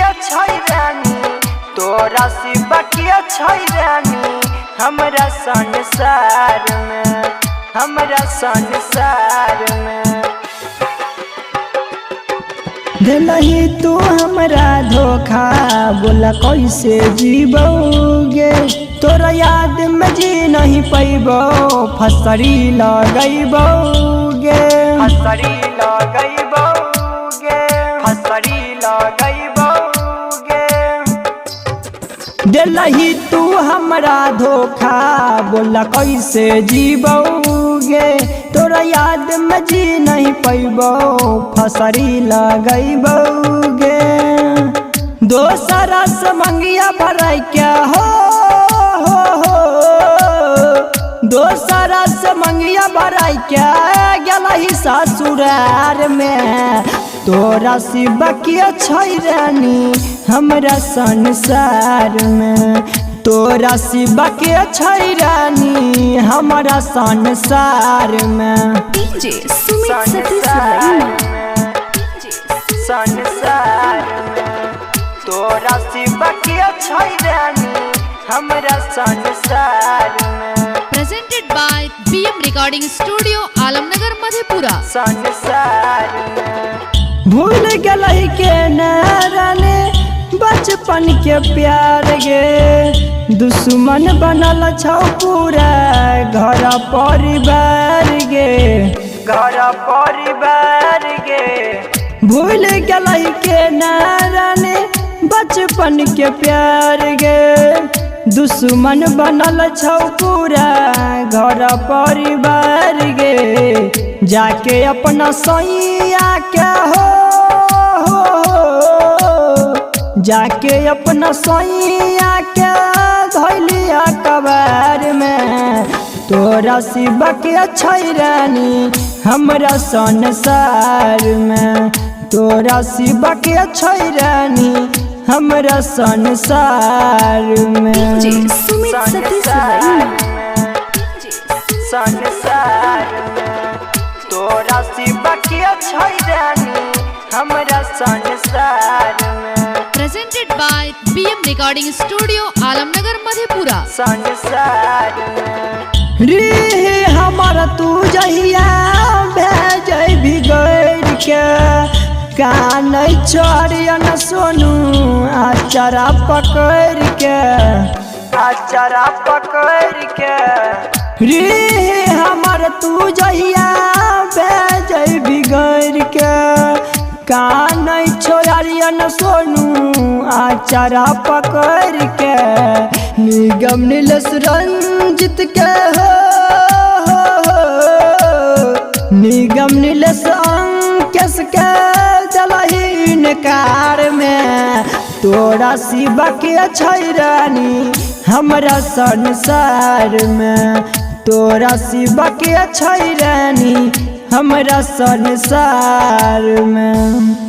के छै रानी, तोरा सिवा के छै रानी हमरा संसार में, हमरा संसार में। दिलही तू हमरा धोखा, बोला कैसे जीबोगे। तोरा याद में जी नहीं पैबो, फसरी लगैबोगे। फसरी लगैबोगे, फसरी लगैबोगे। दिलही तू हमरा धोखा, बोला कैसे जीबोगे। तोरा याद में जी नहीं पैबो, फसरी लगैबोगे। दोसरा से मंगिया भराई क्या हो, हो, हो। दोसरा से मंगिया भराई क्या गेलही ससुरार में। तोरा सिवा के छै रानी हमरा संसार में, तोरा सिवा के छै रानी हमरा संसार में। डीजे सुमित सतीश संसार रईमा। में, संसार में। तोरा सिवा के छै रानी हमरा संसार में। Presented by BM Recording Studio, Alamnagar, Madhepura. संसार में। भूल गेलही के रानी बचपन के प्यार गे, दुश्मन बनल छौ पूरा घर परिवार गे। घर परिवार गे। भूल गेलही के रानी बचपन के प्यार गे, दुश्मन बनल छौ पूरा घर परिवार गे। जाके अपना सैया के हो, हो, हो, जाके अपना सैया के धैलिया कबार में। तोरा सिवा के छै रानी हमरा संसार में, तोरा सिवा के छै रानी हमरा संसार में। डीजे सुमित सतीश संसार रईमा। में, संसार में। तोरा सिवा के छै रानी हमरा संसार में। Presented by BM Recording Studio, Alamnagar, Madhepura. संसार में। रे हमर तू जहिया भेजै बिगड़ के, कान छोड़ियन सोनू आचरा पकड़ के। अचरा पकड़ के। रे हमर तू जहिया भेजै बिगड़ के, कान छोड़ियन सोनू आचरा पकड़ के। निगम नीलेश रंजित के हो, हो, हो। निगम नीलेश अंकेश के जलहीन कार में। तोरा सिवा के छै रानी हमरा संसार में, तोरा सिवा के छै रानी हमरा संसार में।